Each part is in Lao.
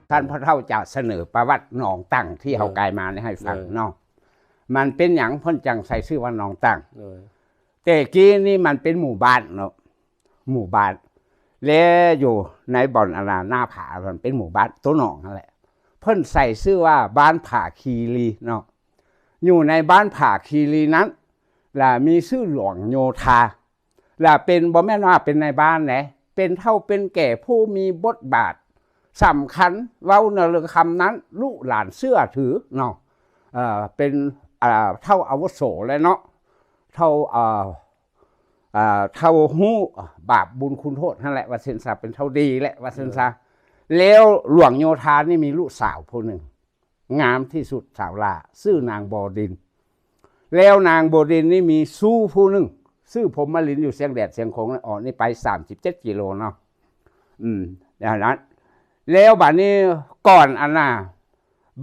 ທ່ານພໍ່ເຖົ້າຈະສະເໜີປະຫວັດໜອງຕັງທີ່ເຮົາ ເອີ ກ່າຍມານີ້ໃຫ້ຟັງ ເອີ ເນາະ. ມັນເປັນຫຍັງເພິ່ນຈັ່ງໃສ່ຊື່ວ່າໜອງຕັງ? ເອີ ແຕ່ກີ້ນີ້ມັນເປັນໝູ່ບ້ານເນາະ ໝູ່ບ້ານ ແລະ ຢູ່ໃນບ່ອນອັນນາ ໜ້າຜາ ມັນເປັນໝູ່ບ້ານໂຕໜອງຫັ້ນແຫຼະ. ເພິ່ນໃສ່ຊື່ວ່າບ້ານຜາຄີລີເນາະ. ຢູ່ໃນບ້ານຜາຄີລີນັ້ນ ລະມີຊື່ຫຼວງໂຍທາ ລະເປັນ ບໍ່ແມ່ນວ່າເປັນນາຍບ້ານເດ້ ເປັນເຖົ້າເປັນແກ່ຜູ້ມີບົດບາດສຳຄັນ ເວົ້າໃນເລື່ອງຄຳນັ້ນ ລູກຫຼານເຊື່ອຖືເນາະ. ເອີ ເປັນ ເອີ ເຖົ້າອາວຸໂສແຫຼະເນາະ ເຖົ້າ ເອີ ເອີ ເຖົ້າຮູ້ບາບບຸນຄຸນໂທດຫັ້ນແຫຼະ ວ່າຊັ້ນຊະ ເປັນເຖົ້າດີແຫຼະ ວ່າຊັ້ນຊະ. ແລ້ວຫຼວງໂຍທານີ້ມີລູກສາວຜູ້ໜຶ່ງ ງາມທີ່ສຸດສາວຫຼ້າ ຊື່ນາງບໍດິນ. ແລ້ວນາງບໍດິນນີ້ມີຊູ້ຜູ້ໜຶ່ງ ຊື່ພົມມະລິນ ຢູ່ຊຽງແດດຊຽງຄົງ ອອກນີ້ໄປສາມສິບເຈັດກິໂລເນາະ. ອືມ ແນວນັ້ນ ແລ້ວບາດນີ້ກ່ອນອັນນາ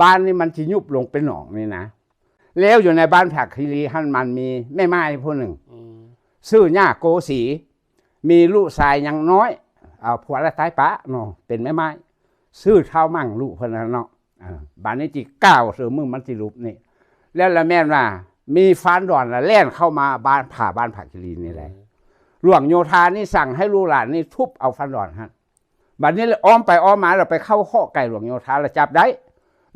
ບ້ານນີ້ມັນຊິຍຸບລົງເປັນໜອງນີ້ນະ ແລ້ວຢູ່ໃນບ້ານຜາຄີລີຫັ້ນ ມັນມີແມ່ໝ້າຍຜູ້ໜຶ່ງ ອືມ ຊື່ຍ່າໂກສີ ມີລູກຊາຍຍັງນ້ອຍ ເອົາຜົວລະຕາຍປະເນາະ ເປັນແມ່ໝ້າຍ ຊື່ທ້າວມັງ ລູກເພິ່ນນັ້ນເນາະ. ເອີ ບາດນີ້ຊິກ່າວເສີມມື້ມັນຊິຫຼຸບນີ້ ແລ້ວລະແມ່ນວ່າມີຟານດອນລະແລ່ນເຂົ້າມາບ້ານຜາ ບ້ານຜາຄີລີນີ້ແຫຼະ. ອືມ ຫຼວງໂຍທານີ້ສັ່ງໃຫ້ລູກຫຼານນີ້ທຸບເອົາຟານດອນຫັ້ນ. ບາດນີ້ລະອ້ອມໄປອ້ອມມາ ລະໄປເຂົ້າເຄາະໄກ່ຫຼວງໂຍທາ ລະຈັບໄດ້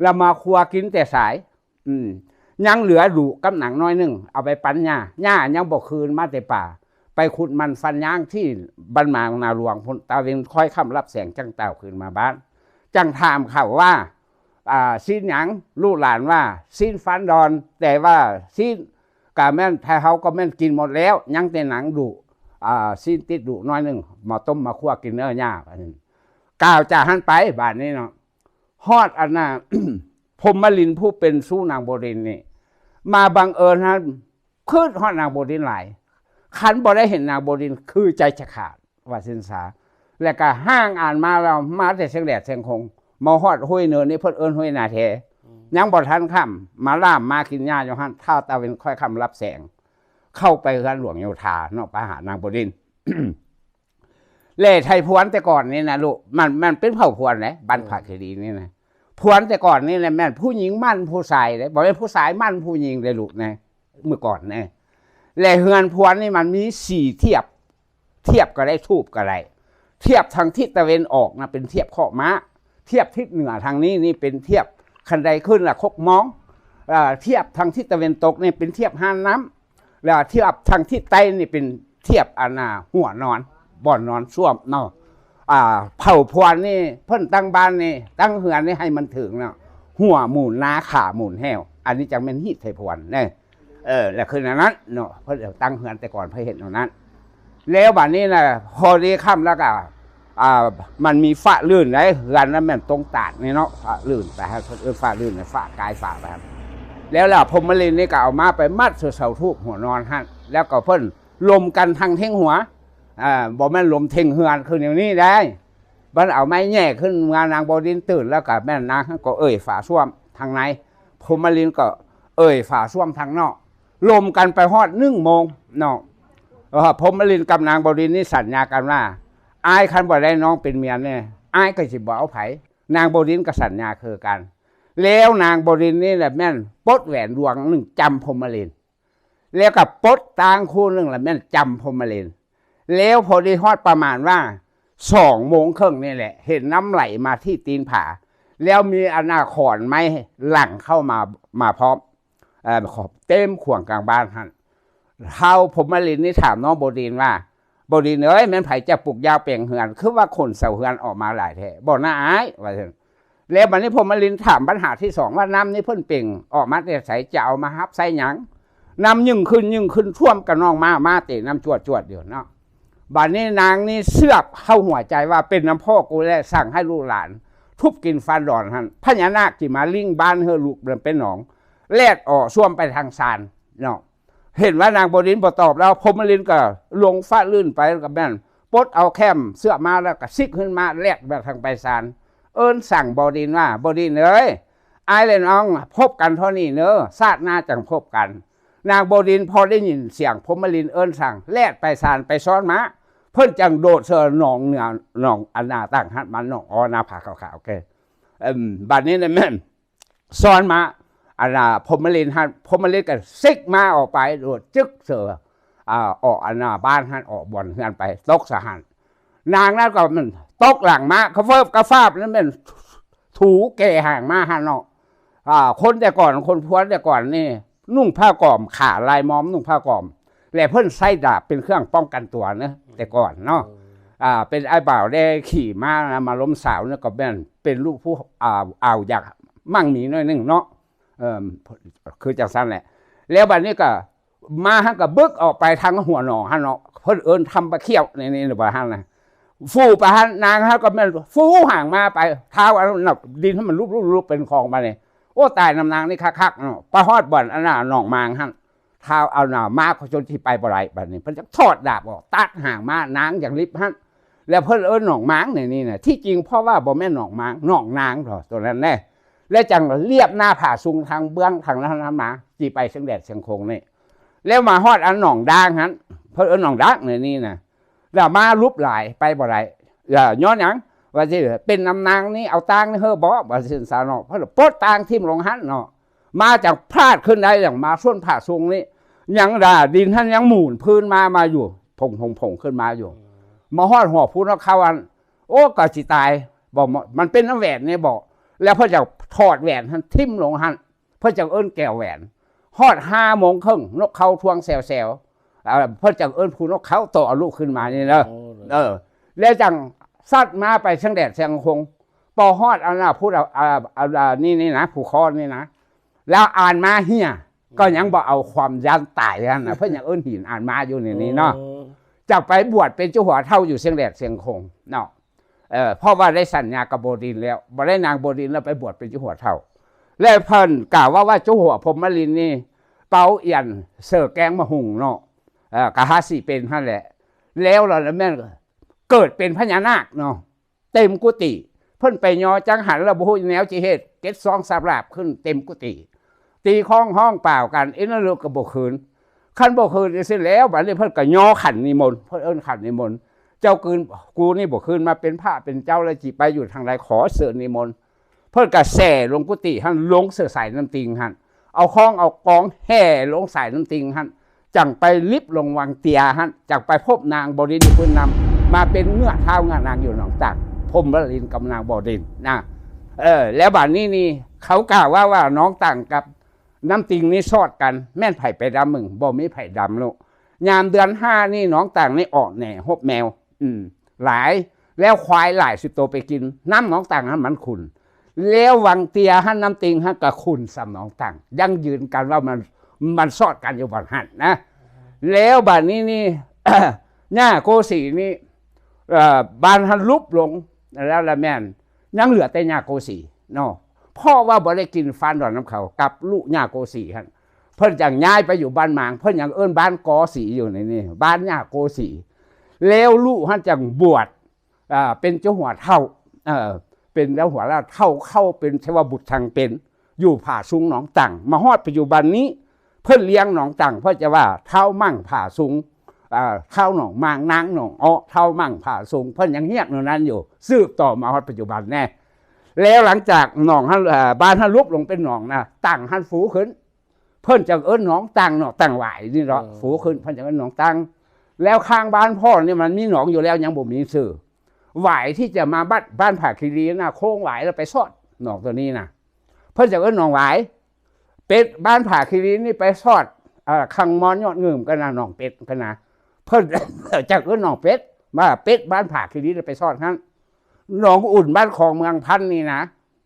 ລະມາຄົວກິນແຕ່ສາຍ. ອືມ ຍັງເຫຼືອດຸກັບໜັງໜ້ອຍໜຶ່ງ ເອົາໄປປັນຫຍ້າ ຫຍ້າຍັງບໍ່ຄືນມາແຕ່ປ່າ ໄປຂຸດມັນຟັນຍາງທີ່ບ້ານໝາງນາຫຼວງພຸ້ນ ຕາເວັນຄ້ອຍຄ່ຳລັບແສງ ຈັ່ງຕ່າວຄືນມາບ້ານ ຈັ່ງຖາມເຂົາວ່າ ອ່າ ຊີ້ນຫຍັງ? ລູກຫຼານວ່າຊີ້ນຟານດອນ ແຕ່ວ່າຊີ້ນກະແມ່ນ ໄທເຮົາກໍແມ່ນກິນໝົດແລ້ວ ຍັງແຕ່ໜັງດຸ ອ່າ ຊີ້ນຕິດດຸໜ້ອຍໜຶ່ງ ມາຕົ້ມມາຄົວກິນເດີຍ່າ ວ່າຊັ້ນ. ກ່າວຈາກຫັ້ນໄປ ບາດນີ້ເນາະ ຮອດອັນນ່າ ພົມມະລິນຜູ້ເປັນຊູ້ນາງໂບດິນນີ້ ມາບັງເອີນຫັ້ນ ຄຶດຮອດນາງໂບດິນຫຼາຍ ຄັນບໍ່ໄດ້ເຫັນນາງໂບດິນຄືໃຈຈະຂາດ ວ່າຊັ້ນຊະ. ແລ້ວກະຮ່າງອານມາແລ້ວ ມາແຕ່ຊຽງແດດຊຽງຄົງ ມາຮອດຫ້ວຍເນີນນີ້ ເພິ່ນເອີ້ນຫ້ວຍນາແທ ອືມ ຍັງບໍ່ທັນຄ່ຳ ມາລ່າມມາກິນຫຍ້າຢູ່ຫັ້ນ ທ້າວຕາເວັນຄ້ອຍຄ່ຳລັບແສງ ເຂົ້າໄປເຮືອນຫຼວງໂຍທາເນາະ ໄປຫານາງໂບດິນ. ແລໄທພວນແຕ່ກ່ອນນີ້ນະລູກ ມັນ ມັນເປັນເຜົ່າພວນເດ້ ບ້ານຜາຄີລີນີ້ນະ. ພວນແຕ່ກ່ອນນີ້ນະ ແມ່ນຜູ້ຍິງໝັ້ນຜູ້ຊາຍເດ້ ບໍ່ແມ່ນຜູ້ຊາຍໝັ້ນຜູ້ຍິງເດ້ລູກນະ ເມື່ອກ່ອນນະ. ແລເຮືອນພວນນີ້ມັນມີສີ່ທຽບ ທຽບກໍໄດ້ ທູບກໍໄດ້. ທຽບທາງທິດຕາເວັນອອກນະ ເປັນທຽບຄອກມ້າ. ທຽບທິດເໜືອທາງນີ້ນີ້ເປັນທຽບຄັນໄດຂຶ້ນລະຄົກມອງ. ເອີ ທຽບທາງທິດຕາເວັນຕົກນີ້ເປັນທຽບຮ່ານນ້ຳ. ແລ້ວທຽບທາງທິດໃຕ້ນີ້ເປັນທຽບອັນນ່າຫົວນອນ ບ່ອນນອນສ້ວມເນາະ. ອ່າ ເຜົ່າພວນນີ້ເພິ່ນຕັ້ງບ້ານນີ້ ຕັ້ງເຮືອນນີ້ໃຫ້ມັນເຖິງເນາະ ຫົວໝູນນາຂາໝູນແຫ້ວ. ອັນນີ້ຈັ່ງແມ່ນຮີດໄທພວນເດ້. ເອີ ແລ້ວຄືແນວນັ້ນເນາະ ເພິ່ນຕັ້ງເຮືອນແຕ່ກ່ອນເພິ່ນເຮັດແນວນັ້ນ. ແລ້ວບາດນີ້ນະ ພໍດີຄ່ຳແລ້ວກະ ອ່າ ມັນມີຝາລື່ນໃດ ເຮືອນນັ້ນແມ່ນຕົງຕາດນີ້ເນາະ ຝາລື່ນໄປ ເພິ່ນເອີ້ນຝາລື່ນ ຝາກາຍຝາໄປ. ແລ້ວລະພົມມະລິນນີ້ກໍເອົາມາໄປມັດໃສ່ເສົາທູບຫົວນອນຫັ້ນ ແລ້ວກໍເພິ່ນລົມກັນທັງເທັງຫົວ ອ່າ ບໍ່ແມ່ນລົມເທັງເຮືອນຄືແນວນີ້ໄດ໋. ມັນເອົາໄມ້ແຫຍ່ຂຶ້ນມາ ນາງບໍດິນຕື່ນແລ້ວກໍແມ່ນນາງຫັ້ນກໍເອີ່ຍຝາສ້ວມທາງໃນ ພົມມະລິນກໍເອີ່ຍຝາສ້ວມທາງນອກ. ລົມກັນໄປຮອດໜຶ່ງໂມງເນາະ ເອີ ພົມມະລິນກັບນາງບໍດິນນີ້ສັນຍາກັນວ່າ ອ້າຍ ຄັນບໍ່ໄດ້ນ້ອງເປັນເມຍແນ່ ອ້າຍກໍຊິບໍ່ເອົາໃຜ. ນາງບໍດິນກໍສັນຍາຄືກັນ. ແລ້ວນາງບໍດິນນີ້ແຫຼະແມ່ນປົດແຫວນດວງໜຶ່ງຈຳພົມມະລິນ ແລ້ວກໍປົດຕ່າງຄູ່ໜຶ່ງລະແມ່ນຈຳພົມມະລິນ. ແລ້ວພໍດີຮອດປະມານວ່າສອງໂມງເຄິ່ງນີ້ແຫຼະ ເຫັນນ້ຳໄຫຼມາທີ່ຕີນຜາ ແລ້ວມີອັນນ່າຂອນໄມ້ຫຼັ່ງເຂົ້າມາ ມາພ້ອມ ເອີ ເຕັມຂວາງກາງບ້ານຫັ້ນ. ທ້າວພົມມະລິນນີ້ຖາມນ້ອງໂບດິນວ່າ ໂບດິນເອີຍ ແມ່ນໃຜຈະປຸກຢາວແປງເຮືອນ ຄືວ່າຂົນເສົາເຮືອນອອກມາຫຼາຍແທ້ ບໍ່ນາອ້າຍ ວ່າຊັ້ນ. ແລ້ວບາດນີ້ພົມມະລິນຖາມບັນຫາທີສອງວ່າ ນ້ຳນີ້ເພິ່ນເປັງອອກມາແຕ່ໃສ ຈະເອົາມາຮັບໃຊ້ຫຍັງ? ນ້ຳຍິ່ງຂຶ້ນ ຍິ່ງຂຶ້ນ ຖ້ວມກະນອງມ້າ ມ້າເຕະນ້ຳຈວດໆຢູ່ເນາະ. ບາດນີ້ນາງນີ້ເຊື່ອເຂົ້າຫົວໃຈວ່າ ເປັນນຳພໍ່ກູແຫຼະ ສັ່ງໃຫ້ລູກຫຼານທຸບກິນຟານດອນຫັ້ນ ພະຍານາກຊິມາລິ້ງບ້ານເຮີລູກເປັນໜອງ ແລດອອກສ້ວມໄປທາງຊານເນາະ. ເຫັນວ່ານາງບໍດິນບໍ່ຕອບແລ້ວ ພົມມະລິນກໍລົງຟ້າລື່ນໄປ ກໍແມ່ນປົດເອົາແຄມເສື້ອມາ ແລ້ວກໍຊິກຂຶ້ນມາ ແລດມາທາງໄປຊານ ເອີ້ນສັ່ງບໍດິນວ່າ ບໍດິນເອີຍ ອ້າຍແລະນ້ອງພົບກັນເທົ່ານີ້ເນີ ຊາດໜ້າຈັ່ງພົບກັນ. ນາງບໍດິນພໍໄດ້ຍິນສຽງພົມມະລິນເອີ້ນສັ່ງ ແລດໄປຊານໄປຊ້ອນມ້າ ເພິ່ນຈັ່ງໂດດເສີໜອງເໜືອ ໜອງອັນນາຕ່າງຫາດມັນ ໜອງອໍ້ນາຜາຂາວໆ ແກ່ ເອີ່ມ ບາດນີ້ນະແມ່ນ ຊ້ອນມາ ອັນນ່າ ພົມມະລິນຫັ້ນ ພົມມະລິນກໍຊິກມ້າອອກໄປ ໂດດຈຶກເສີ ອ່າ ອອກອັນນ່າ ບ້ານຫັ້ນ ອອກບ່ອນເຮືອນໄປ ຕົກສະຫັ້ນ. ນາງນັ້ນກໍແມ່ນຕົກຫຼັງມ້າ ກະເຟີບກະຟາບ ນັ້ນແມ່ນ ຖູແກ່ຫາງມ້າຫັ້ນເນາະ. ອ່າ ຄົນແຕ່ກ່ອນ ຄົນພວນແຕ່ກ່ອນນີ້ ນຸ່ງຜ້າກອມ ຂາລາຍມອມ ນຸ່ງຜ້າກອມ ແລະ ເພິ່ນໃຊ້ດາບເປັນເຄື່ອງປ້ອງກັນຕົວເນາະ ແຕ່ກ່ອນເນາະ. ອ່າ ເປັນອ້າຍບ່າວແດ່ຂີ່ມ້ານະ ມາລົມສາວນີ້ ກໍແມ່ນເປັນລູກຜູ້ ອ່າ ອາວຢາກໝັ່ງມີໜ້ອຍໜຶ່ງເນາະ. ເອີ ຄືຈັ່ງຊັ້ນແຫຼະ. ແລ້ວບາດນີ້ກໍ ມ້າຫັ້ນກໍບຶກອອກໄປທາງຫົວໜອງຫັ້ນເນາະ ເພິ່ນເອີ້ນຖ້ຳປາຂຽວ ໃນນີ້ວ່າຫັ້ນນະ. ຟູໄປຫັ້ນ ນາງຫັ້ນກໍແມ່ນຟູຫາງມ້າໄປ ທ້າວອັນນັ້ນ ດິນໃຫ້ມັນລຸບໆ ເປັນຂອງບາດນີ້. ໂອ້ ຕາຍນຳນາງນີ້ຄັກໆເນາະ. ໄປຮອດບ່ອນອັນນ່າ ໜອງມາງຫັ້ນ ທ້າວອັນນ່າ ມ້າຂອງຊົນທີ່ໄປບໍ່ໄດ້ ບາດນີ້ເພິ່ນຈະຖອດດາບອອກ ຕັດຫາງມ້າ ນາງຢ່າງລິບຫັ້ນ. ແລ້ວເພິ່ນເອີ້ນໜອງມາງໃນນີ້ນະ ທີ່ຈິງເພາະວ່າບໍ່ແມ່ນໜອງມາງ ໜອງນາງເນາະ ຕົວນັ້ນແດ່. ແລ້ວຈັ່ງລຽບໜ້າຜາສູງທາງເບື້ອງທາງນັ້ນມາ ຊິໄປຊຽງແດດຊຽງຄົງນີ້ ແລ້ວມາຮອດອັນໜອງດາງຫັ້ນ ເພິ່ນເອີ້ນໜອງດາງໃນນີ້ນະ ແລ້ວມ້າຫຼຸບຫຼາຍໄປບໍ່ໄດ້. ຍ້ອນຫຍັງ? ວ່າຊິເປັນນຳນາງນີ້ ເອົາຕ່າງນີ້ເຮີບໍ່ ວ່າຊັ້ນຊະເນາະ. ເພິ່ນປົດຕ່າງຖິ້ມລົງຫັ້ນເນາະ. ມ້າຈັ່ງພາດຂຶ້ນໄດ້ ຈັ່ງມາຊົນຜາສູງນີ້ ຍັງດາ ດິນຫັ້ນຍັງໝູນພື້ນມາ ມາຢູ່ ພົງໆໆ ຂຶ້ນມາຢູ່. ມາຮອດຫົວພູນກເຂົາຫັ້ນ ໂອ້ ກໍຊິຕາຍບໍ່ ມັນເປັນນຳແຫວນນີ້ບໍ່. ແລ້ວເພິ່ນຈະຖອດແຫວນຫັ້ນຖິ້ມລົງຫັ້ນ ເພິ່ນຈັ່ງເອີ້ນແກ້ວແຫວນ. ຮອດຫ້າໂມງເຄິ່ງ ນົກເຂົາທວງແຊວໆ ເອີ ເພິ່ນຈັ່ງເອີ້ນພູນົກເຂົາໂຕເອົາລູກຂຶ້ນມານີ້ເດີ. ໂອ້ ເອີ ແລ້ວຈັ່ງສັດມາໄປຊຽງແດດຊຽງຄົງ ພໍຮອດອັນນ່າ ຜູ້ ອາ ອັນນີ້ ນີ້ນະ ພູຄໍນີ້ນະ ແລ້ວອ່ານມາເຮຍ ກໍຍັງບໍ່ເອົາຄວາມຢ້ານຕາຍຫັ້ນນະ ເພິ່ນຍັງເອີ້ນຫີນອ່ານມາຢູ່ໃນນີ້ເນາະ. ຈັ່ງໄປບວດເປັນເຈົ້າຫົວເຖົ້າຢູ່ຊຽງແດດຊຽງຄົງເນາະ. ເອີ ເພາະວ່າໄດ້ສັນຍາກັບບໍ່ດິນແລ້ວ ບໍ່ໄດ້ນາງບໍ່ດິນແລ້ວ ໄປບວດເປັນເຈົ້າຫົວເຖົ້າ. ແລະ ເພິ່ນກ່າວວ່າ ວ່າເຈົ້າຫົວພົມມະລິນນີ້ ເປົາອຽນເສີແກງມະຫຸ່ງເນາະ ເອີ ກະຫາຊິເປັນຫັ້ນແຫຼະ. ແລ້ວລະແມ່ນເກີດເປັນພະຍານາກເນາະ ເຕັມກຸຕິ. ເພິ່ນໄປຍໍຈັງຫັນລະບໍ່ຮູ້ແນວຊິເຮັດ ເກັດຊອງສາບລາບຂຶ້ນເຕັມກຸຕິ ຕີຄ້ອງຮ້ອງປາວກັນ ເອນລະລູກກໍບໍ່ຄືນ. ຄັນບໍ່ຄືນຈັ່ງຊີ້ແລ້ວ ບາດນີ້ເພິ່ນກໍຍໍຂັນນິມົນ ເພິ່ນເອີ້ນຂັນນິມົນ ເຈົ້າກືນ ກູນີ້ບໍ່ຄືນມາເປັນພະເປັນເຈົ້າ ແລ້ວຊິໄປຢູ່ທາງໃດ ຂໍເຊີນນິມົນ. ເພິ່ນກໍແຊ່ລົງກຸຕິຫັ້ນ ລົງເສີສາຍນ້ຳຕິງຫັ້ນ ເອົາຄ້ອງເອົາກອງແຫ່ລົງສາຍນ້ຳຕິງຫັ້ນ ຈັ່ງໄປລິບລົງວັງເຕຍຫັ້ນ ຈັ່ງໄປພົບນາງບໍ່ດິນຢູ່ພື້ນນຳ ມາເປັນເງືອທ້າວເງືອນາງຢູ່ໜອງຕັງ ພົມມະລິນກັບນາງບໍ່ດິນນະ. ເອີ ແລ້ວບາດນີ້ນີ້ ເຂົາກ່າວວ່າ ວ່າໜອງຕັງກັບນ້ຳຕິງນີ້ຊອດກັນ ແມ່ນໃຜໄປດຳເບິ່ງ? ບໍ່ມີໃຜດຳໂລກ. ຍາມເດືອນຫ້ານີ້ ໜອງຕັງນີ້ອອກແໜ່ຮົບແມວ ອືມ ຫຼາຍ ແລ້ວຄວາຍຫຼາຍສິບໂຕໄປກິນນ້ຳໜອງຕັງຫັ້ນ ມັນຂຸ່ນ. ແລ້ວວັງເຕຍຫັ້ນ ນ້ຳຕິງຫັ້ນກໍຂຸ່ນສ່ຳໜອງຕັງ ຢັ້ງຢືນກັນວ່າມັນ ມັນຊອດກັນຢູ່ບ່ອນຫັ້ນນະ. ແລ້ວບາດນີ້ນີ້ ຍ່າໂກສີນີ້ ເອີ ບ້ານຫັ້ນຫຼຸບລົງແລ້ວລະແມ່ນ ຍັງເຫຼືອແຕ່ຍ່າໂກສີເນາະ ເພາະວ່າບໍ່ໄດ້ກິນຟານດອນນຳເຂົາກັບລູກຍ່າໂກສີຫັ້ນ. ເພິ່ນຈັ່ງຍ້າຍໄປຢູ່ບ້ານມາງ ເພິ່ນຍັງເອີ້ນບ້ານກໍສີຢູ່ໃນນີ້ ບ້ານຍ່າໂກສີ. ແລ້ວລູກຫັ້ນຈັ່ງບວດ ອ່າ ເປັນເຈົ້າຫົວເຖົ້າ ເອີ ເປັນເຈົ້າຫົວລາວເຖົ້າ ເຂົ້າເປັນເທວະບຸດທັງເປັນ ຢູ່ຜາສູງໜອງຕັງ. ມາຮອດປັດຈຸບັນນີ້ ເພິ່ນລ້ຽງໜອງຕັງ ເພິ່ນຈະວ່າທ້າວໝັ່ງຜາສູງ ອ່າ ທ້າວໜອງມາງ ນາງໜອງເອາະ ທ້າວໝັ່ງຜາສູງ ເພິ່ນຍັງຮຽກແນວນັ້ນຢູ່ ສືບຕໍ່ມາຮອດປັດຈຸບັນແນ່. ແລ້ວຫຼັງຈາກໜອງຫັ້ນ ເອີ ບ້ານຫັ້ນຫຼຸບລົງເປັນໜອງນະ ຕັງຫັ້ນຟູຂຶ້ນ ເພິ່ນຈັ່ງເອີ້ນໜອງຕັງເນາະ ຕັງຫວາຍນີ້ເນາະ ເອີ ຟູຂຶ້ນ ເພິ່ນຈັ່ງເອີ້ນໜອງຕັງ. ແລ້ວຂ້າງບ້ານພໍ່ນີ້ມັນມີໜອງຢູ່ແລ້ວ ຍັງບໍ່ມີຊື່ ຫວາຍທີ່ຈະມາບັດ ບ້ານຜາຄີລີນະ ໂຄ້ງຫວາຍແລ້ວໄປຊອດໜອງໂຕນີ້ນະ ເພິ່ນຈັ່ງເອີ້ນໜອງຫວາຍ. ເປັດບ້ານຜາຄີລີນີ້ໄປຊອດ ເອີ ຄັງມອນຍອດງື່ມກັນນະ ໜອງເປັດກັນນະ ເພິ່ນຈັ່ງເອີ້ນໜອງເປັດ ວ່າເປັດບ້ານຜາຄີລີໄປຊອດຫັ້ນ. ໜອງອຸ່ນບ້ານຂອງເມືອງພັນນີ້ນະ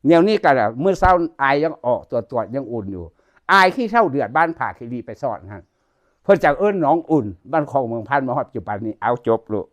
ແນວນີ້ກໍ ມື້ເຊົ້າອາຍຍັງອອກ ຕວດໆ ຍັງອຸ່ນຢູ່ ອາຍຂີ້ເຖົ້າເດືອດບ້ານຜາຄີລີໄປຊອດຫັ້ນ ເພິ່ນຈັ່ງເອີ້ນໜອງອຸ່ນ ບ້ານຂອງເມືອງພັນ ມາຮອດປັດຈຸບັນນີ້. ເອົາ ຈົບໂລດ.